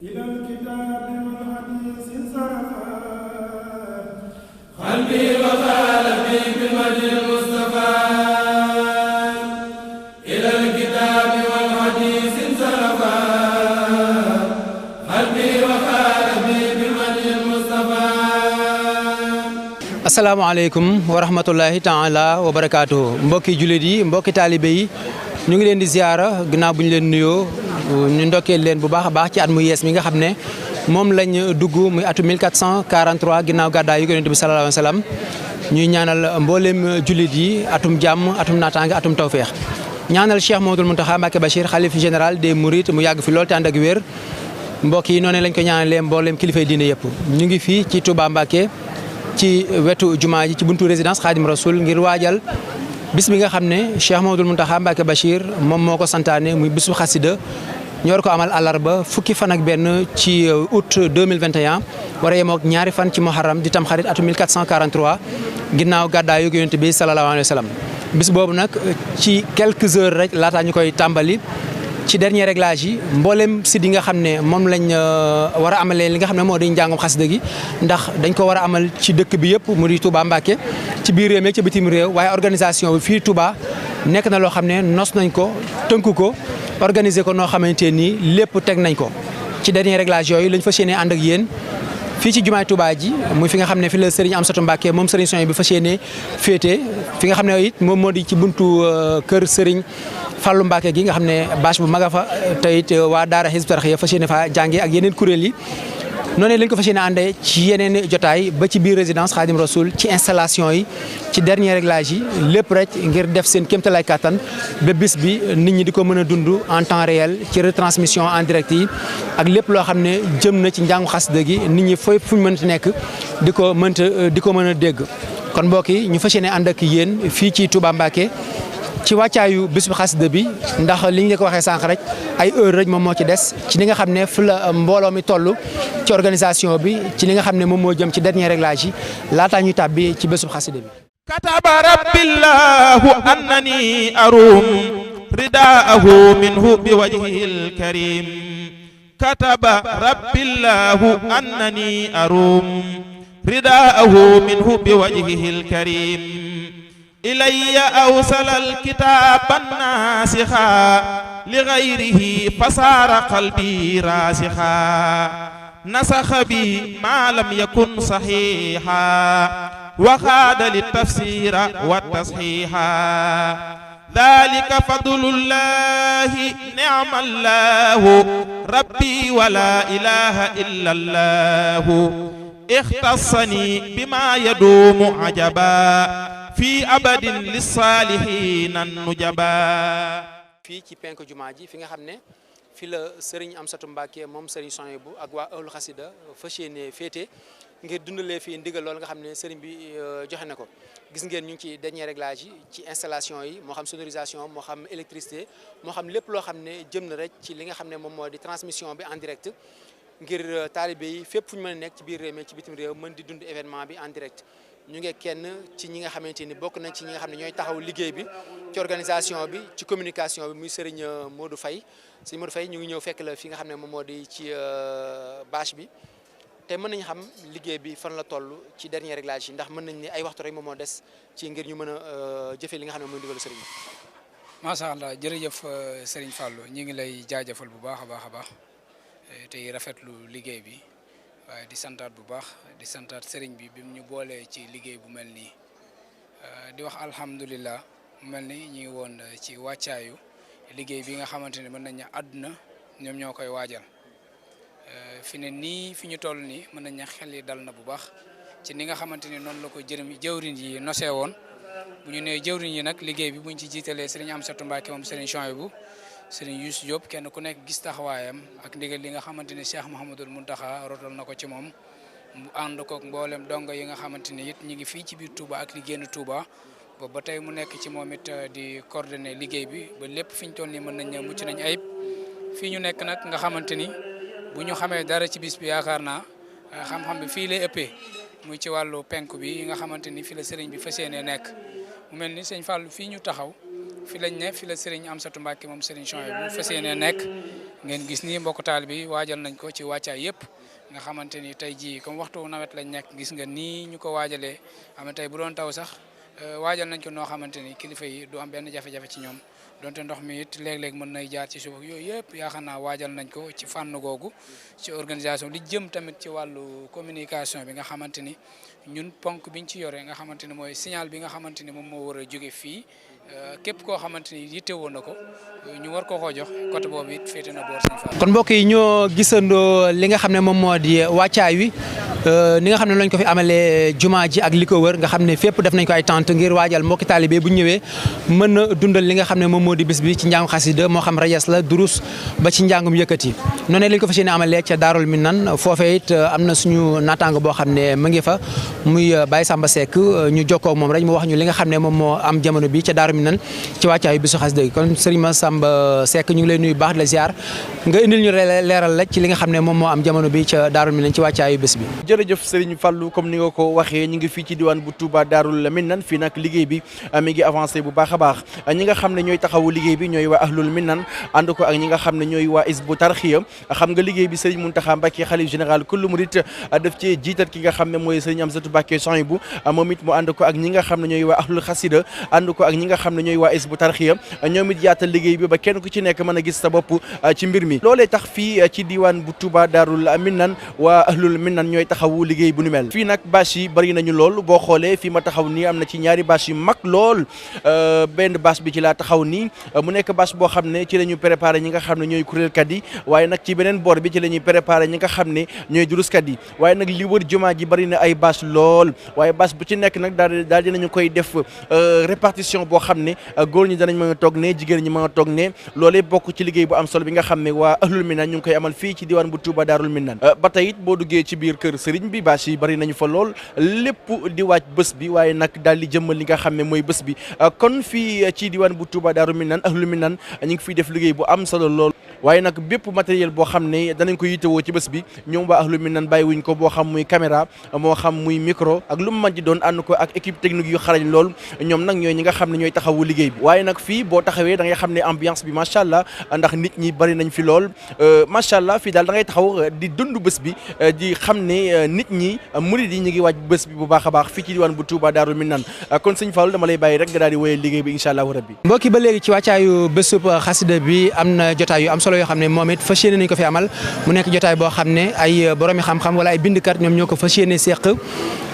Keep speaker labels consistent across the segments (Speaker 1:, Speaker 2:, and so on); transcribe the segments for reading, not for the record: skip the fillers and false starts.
Speaker 1: إلى الكتاب والحديث انصرفا قلبي وقلبي بوجه المصطفى إلى الكتاب والحديث انصرفا قلبي وقلبي بوجه المصطفى. asalaamaaleykum wa rahmatullahi taala wa barakaatuhu mbokki jullit yi mbokki taalibe yi ñu ngi leen di ziara ginnaaw bu ñu leen nuyoo ñu ndokkeel leen bu baax a baax ci at mu yees mi nga xam ne moom lañ dugg muy atu 1443 ginnaaw gàddaay yu Yonent bi sallallahu alayhi wa sallam ñuy ñaanal mboolem jullit yi atum jàmm atum naataange atum tawféex ñaanal Cheikh Mouhamadoul Mountakha Mbacké Bachir xalif général des Mourides mu yàgg fi lool te ànd ak wér mbokk yi noonu lañ ko ñaanalee mboolem kilifay diine yëpp ñu ngi fii ci Touba Mbacké ci wetu jumaa ji ci buntu résidence Khadim Rasoul ngir waajal bis bi nga xam ne Cheikh Mouhamadoul Mountakha Mbacké Bachir moom moo ko santaane muy bisu xasida ñu war ko amal àllarba fukki fan ak benn ci août 2021 war a yemook ñaari fan ci muharram di tam xarit atu 1443 ginnaaw gàddaayu Yonent bi sallallahu alayhi wa sallam bis boobu nag ci quelques heures rek laataa ñu koy tàmbali ci dernier réglage yi mboolem si di nga xam ne moom lañ war a amalee li nga xam ne moo di njàngum xasida gi ndax dañ ko war a amal ci dëkk bi yëpp mu di Touba Mbacké ci biir réew mi ci bitim réew waaye organisation bi fii Touba nekk na loo xam ne nos nañ ko tënku ko organiser ko noo xamante ni lépp teg nañ ko ci dernier réglage yooyu lañ fas yéene ànd ak yéen fii ci jumaay Touba ji muy fi nga xam ne fi la Serigne Amsatou Mbacké moom Serigne Sonia bi fas yéene féete fi nga xam ne it moom moo di ci buntu kër Serigne Fallou Mbacké gi nga xam ne bâche bu mag a fa te it waa Daara Hizbut Tarqiyyah fas yéene fa jàngee ak yeneen kuréel yi noonu lañ ko fas yéene àndee ci yeneen jotaay ba ci biir résidence Khadim Rasoul ci installation yi ci dernier réglage yi lépp rek ngir def seen kéemtalaay kattan ba bis bi nit ñi di ko mën a dund en temps réel ci retransmission en direct yi ak lépp loo xam ne jëm na ci njàngu xasida gi nit ñi fooy fu ñu mënti nekk di ko mën a dégg kon mbokk yi ñu fas yéene ànd ak yéen fii ci Touba Mbacké ci wàccaayu bis bu xasida bi ndax li ñu la ko waxee sànq rek ay heure rek moom moo ci des ci li nga xam ne fu la mbooloo mi toll ci organisation bi ci li nga xam ne moom moo jëm ci dernier réglage yi laataa ñuy tàbbi ci bésub xasida bi
Speaker 2: kataba rabbillahu annani arum ridaahu minhu bi wajhil karim kataba rabbillahu annani arum ridaahu minhu bi wajhil karim ilayya awsala alkitaba nasikha li ghayrihi fasara qalbi rasikha nasakha bi ma lam yakun sahiha wa khada litafsira wa tashiha dhalika fadlullahi ni'mallahu rabbi wa la ilaha illa allah ikhtassani bima yadumu ajaba fii abadin lissaalihiina nujaba
Speaker 1: fii ci penk jumaa ji fi nga xam ne fi la Serigne Amsatou Mbacké moom Serigne Souhaïbou ak waa ahlu xasida fas yéene féete ngir dundalee fii ndigal loolu nga xam ne Serigne bi joxe na ko gis ngeen ñu ngi ci dernier réglage yi ci installation yi moo xam sonorisation moo xam électricité moo xam lépp loo xam ne jëm na rek ci li nga xam ne moom moo di transmission bi en direct ngir taalibe yi fépp fu ñu mën a nekk ci biir réew mi ci bitim réew mën di dund événement bi en direct ñu ngi kenn ci ñi nga xamante ni bokk nañ ci ñi nga xam ne ñooy taxaw liggéey bi ci organisation bi ci communication bi muy Serigne Modou Faye Serigne Modou Faye ñu ngi ñëw fekk la fi nga xam ne moom moo di ci bâche bi te mën nañu xam liggéey bi fan la toll ci dernier réglage yi ndax mën nañ ni ay waxtu rek moom moo des ci ngir ñu mën a jëfee li nga xam ne mooy ndigalu Serigne bi.
Speaker 3: macha allah jërëjëf Serigne Fallou ñu ngi lay jaajëfal bu baax a baax tey rafetlu liggéey bi. waaye di santaat bu baax di santaat sëriñ bi mu ñu boolee ci liggéey bu mel nii di wax alhamdulilah mu mel ni ñu ngi woon ci wàccaayu liggéey bi nga xamante ne mën nañ ne àdduna ñoom ñoo koy waajal fi ne nii fi ñu toll nii mën nañ ne xel yi dal na bu baax ci ni nga xamante ni noonu la ko jëwriñ yi nosee woon bu ñu nee jëwriñ yi nag liggéey bi buñ ci jiitalee sëriñ Amsatou Mbacké moom sëriñ Souhaïbou sëriñ Youssou Diop kenn ku nekk gis taxawaayam ak ndigal li nga xamante ni Cheikh Mouhamadoul Mountakha rotal na ko ci moom mu ànd kook mboolem dongo yi nga xamante ni it ñu ngi fii ci biir Touba ak li génn Touba boobu ba tey mu nekk ci moom it di coordonner liggéey bi ba lépp fi ñu toll nii mën nañ ne mucc nañ ayib fii ñu nekk nag nga xamante ni bu ñu xamee dara ci bis bi yaakaar naa xam-xam bi fii lay ëppee muy ci wàllu penku bi nga xamante ni fii la sëriñ bi fas yéenee nekk mu mel ni sëñ Fallou fii ñu taxaw fi lañ ne fi la Serigne Amsatou Mbacké moom Serigne Souhaïbou fas yéene nekk ngeen gis ni mbokk taal bi waajal nañ ko ci wàccaay yëpp nga xamante ni tey jii comme waxtu nawet lañ nekk gis nga nii ñu ko waajalee xam ne tey bu doon taw sax waajal nañ ko noo xamante ni kilifa yi du am benn jafe-jafe ci ñoom donte ndox mi it léeg-léeg mën nay jaar ci suuf yooyu yëpp yaakaar naa waajal nañ ko ci fànn googu ci organisation li jëm tamit ci wàllu communication bi nga xamante ni ñun ponk biñ ci yore nga xamante ni mooy signal bi nga xamante ni moom moo war a jóge fii képp koo xamante ni yittewoo na ko ñu war ko koo jox côté boobu it féete na boor Sëñ Fall.
Speaker 1: kon mbokk yi ñoo gisandoo li nga xam ne moom moo di wàccaay wi ni nga xam ne lañ ko fi amalee jumaa ji ak li ko wër nga xam ne fépp def nañ ko ay tente ngir waajal mbokki taalibe bu ñëwee mën a dundal li nga xam ne moom moo di bis bi ci njàngu xasida moo xam rajas la durus ba ci njàngum yëkkati noonu lañ ko fas yéene amalee ca Daarul Minan foofee it am na suñu naataango boo xam ne mu ngi fa muy Baye Samba Seck ñu jokkoo ak moom rek mu wax ñu li nga xam ne moom moo am jamono bi ca Daarul Minan ci wàccaayu bisu xasida kon Serigne Samba Seck ñu ngi lay nuyu baax di la ziar nga indil ñu leeral la ci li nga xam ne moom moo am jamono bi ca Daarul Minan ci wàccaayu bés bi.
Speaker 4: jërëjëf Serigne Fallou comme ni nga ko waxee ñu ngi fii ci diwaan bu Touba Daarul Minan fii nag liggéey bi mi ngi avancé bu baax a baax ñi nga xam ne ñooy taxawu liggéey bi ñooy waa Ahlul Minan ànd ko ak ñi nga xam ne ñooy waa Hizbut Tarqiyyah xam nga liggéey bi Serigne Mountakha Mbacké xalif général kullu murid daf ci jiitat ki nga xam ne mooy Serigne Amsatou Mbacké Souhaïbou moom it mu ànd ko ak ñi nga xam ne ñooy waa Ahlul Xasida ànd ko ak ñi nga xam ne ñooy waa Hizbut Tarqiyyah ñoom it yaatal liggéey bi ba kenn ku ci nekk mën a gis sa bopp ci mbir mi loolee tax fii ci diwaan bu Touba Daarul Minan waa Ahlul Minan ñooy taxawu liggéey bu nu mel fii nag bâche yi bari nañu lool boo xoolee fii ma taxaw nii am na ci ñaari bâche yu mag lool benn bâche bi ci laa taxaw nii mu nekk bâche boo xam ne ci la ñu préparé ñi nga xam ne ñooy kuréelkat yi waaye nag ci beneen boor bi ci la ñuy préparé ñi nga xam ne ñooy duruskat yi waaye nag li wër jumaa ji bari na ay bâche lool waaye bâche bu ci nekk nag daal dinañu koy def répartition boo xam ne góor ñi danañ mën a toog ne jigéen ñi mën a toog ne loolee bokk ci liggéey bu am solo bi nga xam ne waa Ahlul Minan ñu ngi koy amal fii ci diwaan bu Touba Daarul Minan ba tey it boo duggee ci biir kër sëriñ bi bâche yi bari nañu fa lool lépp di waaj bés bi waaye nag daal di jëmmal li nga xam ne mooy bés bi kon fii ci diwaan bu Touba Daarul Minan Ahlul Minan ñu ngi fiy def liggéey bu am solo lool waaye nag bépp matériel boo xam ne danañ ko yittewoo ci bés bi ñoom waa Ahlul Minan bàyyi wuñ ko boo xam muy caméra moo xam muy micro ak lu mu mën di doon ànd ko ak équipe technique yu xarañ lool ñoom nag ñooy ñi nga xam ne ñooy taxawu liggéey bi waaye nag fii boo taxawee da ngay xam ne ambiance bi macha allah ndax nit ñi bari nañ fi lool macha allah fii daal da ngay taxaw di dund bés bi di xam ne nit ñi murid yi ñu ngi waaj bés bi bu baax a baax fii ci diwaan bu Touba Daarul Minan kon sëñ Fallou dama lay bàyyi rek nga daal di wéyal liggéey bi incha allahu rabbi
Speaker 1: mbokki ba léegi ci wàccaayu bésub xasida bi am na jotaay yu am solo yoo xam ne moom it fas yéene nañ ko fi amal mu nekk jotaay boo xam ne ay boromi xam-xam wala ay bindkat ñoom ñoo ko fas yéene seq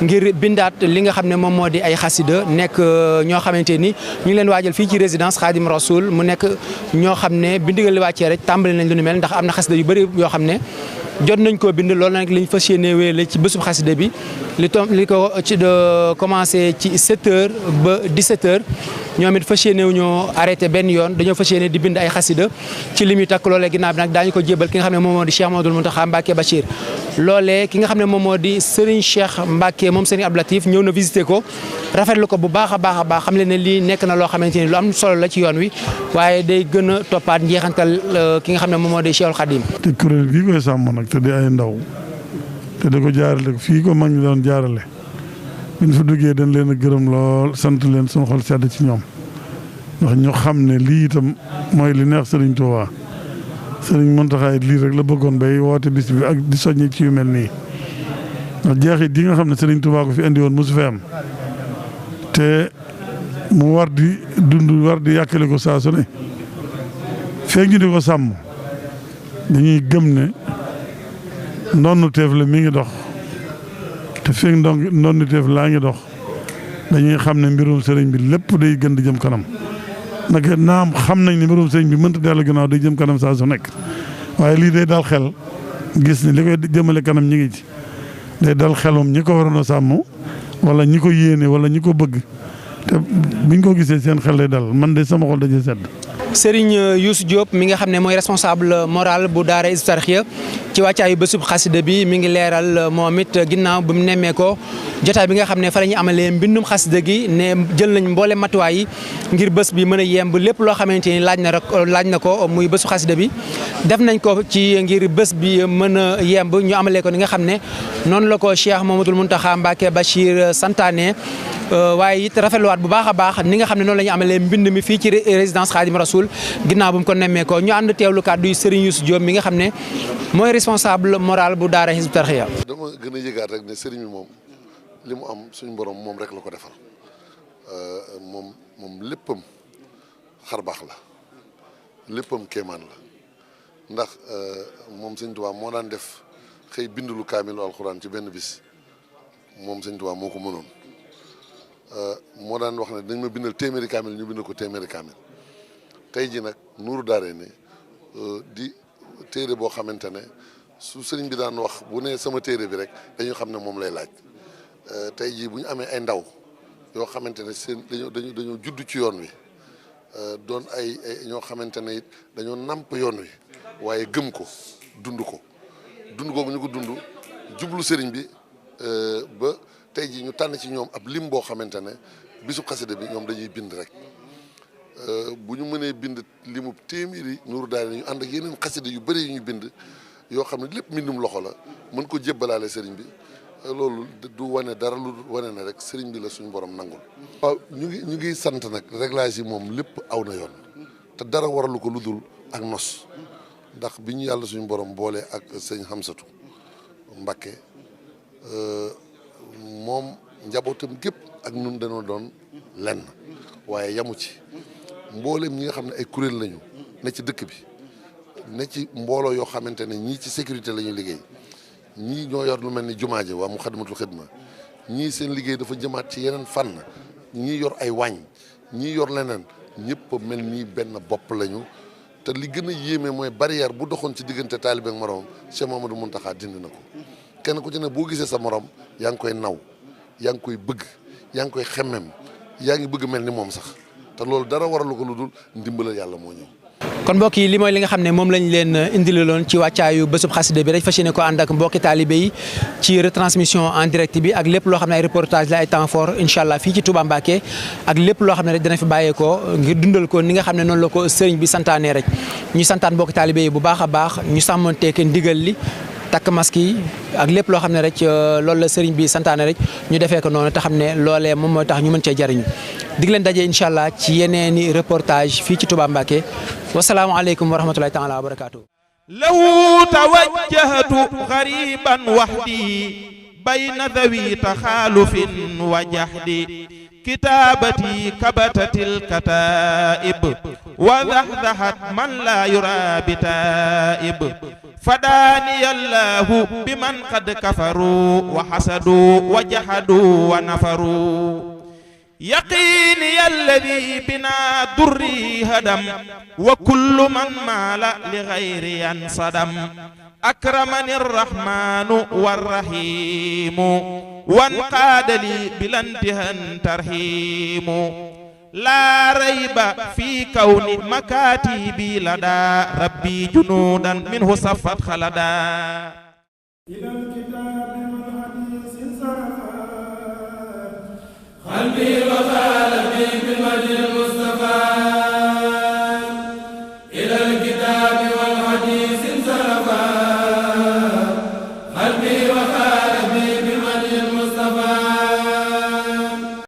Speaker 1: ngir bindaat li nga xam ne moom moo di ay xasida nekk ñoo xamante ni ñu ngi leen waajal fii ci résidence Khadim Rasoul mu nekk ñoo xam ne bi ndigal li wàccee rek tàmbali nañ lu ni mel ndax am na xasida yu bëri yoo xam ne jot nañ koo bind loolu nag lañ fas yéene wéyale ci bésub xasida bi li ko ci de commencé ci 7h ba 17h ñoom it fas yéene wu ñoo arrêté benn yoon dañoo fas yéene di bind ay xasida ci li muy takk loolee ginnaaw bi nag daañu ko jébal ki nga xam ne moom moo di Cheikh Mouhamadoul Mountakha Mbacké Bachir loolee ki nga xam ne moom moo di Serigne Cheikh Mbacké moom Serigne Abdou Latif ñëw na visité ko rafetlu ko bu baax a baax a baax xam leen ne lii nekk na loo xamante ni lu am solo la ci yoon wi waaye day gën a toppaat njeexantal ki nga xam ne moom moo di Cheikhul Khadim
Speaker 5: te kuréel gii koy sàmm nag te di ay ndaw te da ko jaarale fii ko mag ñi doon jaarale buñ fa duggee dañ leen a gërëm lool sant leen suñu xol sedd ci ñoom ndax ñu xam ne lii itam mooy li neex Serigne Touba Serigne Mountakha it lii rek la bëggoon bay woote bis bi ak di soññi ci yu mel nii ndax jeexit yi nga xam ne Serigne Touba ko fi andi woon mosu fi am te mu war di dund war di yàkkale ko saa su ne feeg ñu di ko sàmm dañuy gëm ne ndonnu teef la mi ngi dox te feeg ndonnu teef laa ngi dox dañuy xam ne mbirum sëriñ bi lépp day gën di jëm kanam nag naam xam nañ ne mbirum sëriñ bi mënta dellu gannaaw day jëm kanam saa su nekk waaye lii day dal xel gis ni li koy jëmale kanam ñi ngi ci day dal xelum ñi ko waroon a sàmm wala ñi ko yéene wala ñi ko bëgg te buñ ko gisee seen xel day dal man de sama xol daje sedd.
Speaker 1: Serigne Youssou Diop mi nga xam ne mooy responsable moral bu daara Hizbut Tarqiyyah ci wàccaayu bésub xasida bi mi ngi leeral moom it ginnaaw bi mu nemmee ko jotaay bi nga xam ne fa la ñu amalee mbindum xasida gi ne jël nañ mboole matuwaay yi ngir bés bi mën a yemb lépp loo xamante ni laaj na ko muy bésu xasida bi def nañ ko ci ngir bés bi mën a yemb ñu amalee ko ni nga xam ne noonu la ko Cheikh Mamadou Mountakha Mbacké Bachir santaane waaye it rafetluwaat bu baax a baax ni nga xam ne noonu la ñu amalee mbind mi fii ci résidence Khadim Rasoul ginnaaw bu mu ko nemmee ko ñu ànd teewlu kàddu yi Serigne Youssou Diop mi nga xam ne mooy responsable moral bu daara Hizbut Tarqiyyah.
Speaker 6: dama gën a yëgaat rek ne Serigne bi moom li mu am suñu borom moom rek la ko defal moom léppam xar baax la léppam kéemaan la ndax moom Sëñ Tuubaa moo daan def xëy bindulu kaamilu alxuraan ci benn bis moom Sëñ Tuubaa moo ko mënoon moo daan wax ne dañ ma bindal téeméeri kaamil ñu bind ko téeméeri kaamil tey ji nag nuuru daare ne di téere boo xamante ne su sëriñ bi daan wax bu ne sama téere bi rek dañu xam ne moom lay laaj tey jii bu ñu amee ay ndaw yoo xamante ne seen dañoo judd ci yoon wi doon ay ñoo xamante ne it dañoo namp yoon wi waaye gëm ko dund googu ñu ko dund jublu sëriñ bi ba tey jii ñu tànn ci ñoom ab lim boo xamante ne bisu xasida bi ñoom dañuy bind rek bu ñu mënee bind limu téeméeri nuuru daal ñu ànd ak yeneen xasida yu bëri yu ñu bind yoo xam ne lépp mbindum loxo la mën ko jébbalaale sëriñ bi loolu du wane dara lu wane ne rek sëriñ bi la suñu borom nangul. waaw ñu ngi sant nag réglage yi moom lépp aw na yoon te dara waralu ko lu dul ak nos ndax bi ñu yàlla suñu borom boole ak sëñ Hamsatu Mbakke moom njabootam gépp ak ñun dañoo doon lenn waaye yamu ci mboolem ñi nga xam ne ay kuréel lañu ne ci dëkk bi ne ci mbooloo yoo xamante ne ñii ci sécurité la ñuy liggéey ñii ñoo yor lu mel ni jumaa ji waa Muxaddamatul Xidma ñii seen liggéey dafa jëmaat ci yeneen fànn ñii yor ay wàññ ñii yor leneen ñëpp mel nii benn bopp lañu te li gën a yéeme mooy barrière bu doxoon ci diggante taalibe ak moroom Cheikh Mamadou Mountakha dindi na ko kenn ku ci ne boo gisee sa morom yaa ngi koy naw yaa ngi koy bëgg yaa ngi koy xemmem yaa ngi bëgg mel ni moom sax te loolu dara waralu ko lu dul ndimbalal yàlla moo ñëw.
Speaker 1: kon mbokk yi li mooy li nga xam ne moom lañ leen indiloon ci wàccaayu bésub xasida bi rek fas yéene ko ànd ak mbokki taalibe yi ci retransmission en direct bi ak lépp loo xam ne ay reportage la ay temps fort incha allah fii ci Touba Mbacké ak lépp loo xam ne rek dana fi bàyyeekoo ngir dundal ko ni nga xam ne noonu la ko sëriñ bi santaane rek ñu santaan mbokki taalibe yi bu baax a baax ñu sàmmanteek ndigal li takk masque yi ak lépp loo xam ne rek loolu la sëriñ bi santaane rek ñu defee ko noonu te xam ne loolee moom mooy tax ñu mën cee jariñu dig leen daje incha allah ci yeneeni reportage fii ci Touba Mbacké wasalaamualeykum wa rahmatulahi taala wa barakaatu.
Speaker 2: law tawajjahtu ghariban wahdi bayna dhawi taxaalufin wa jahdi kitaabati kabatatil kataa'ib wa dahdahat man laa yuraa bitaa'ib fadaaniya Allahu biman qad kafaru wa hasadu wa jahadu wa nafaru yaqiini alladi bina durri hadam wa kullu man maala li ghayri yansadam akramani arrahmanu warrahimu wanqaada li bilantihan tarhimu laa rayba fi kawni makatibi lada rabbi junuudan minhu safat khalada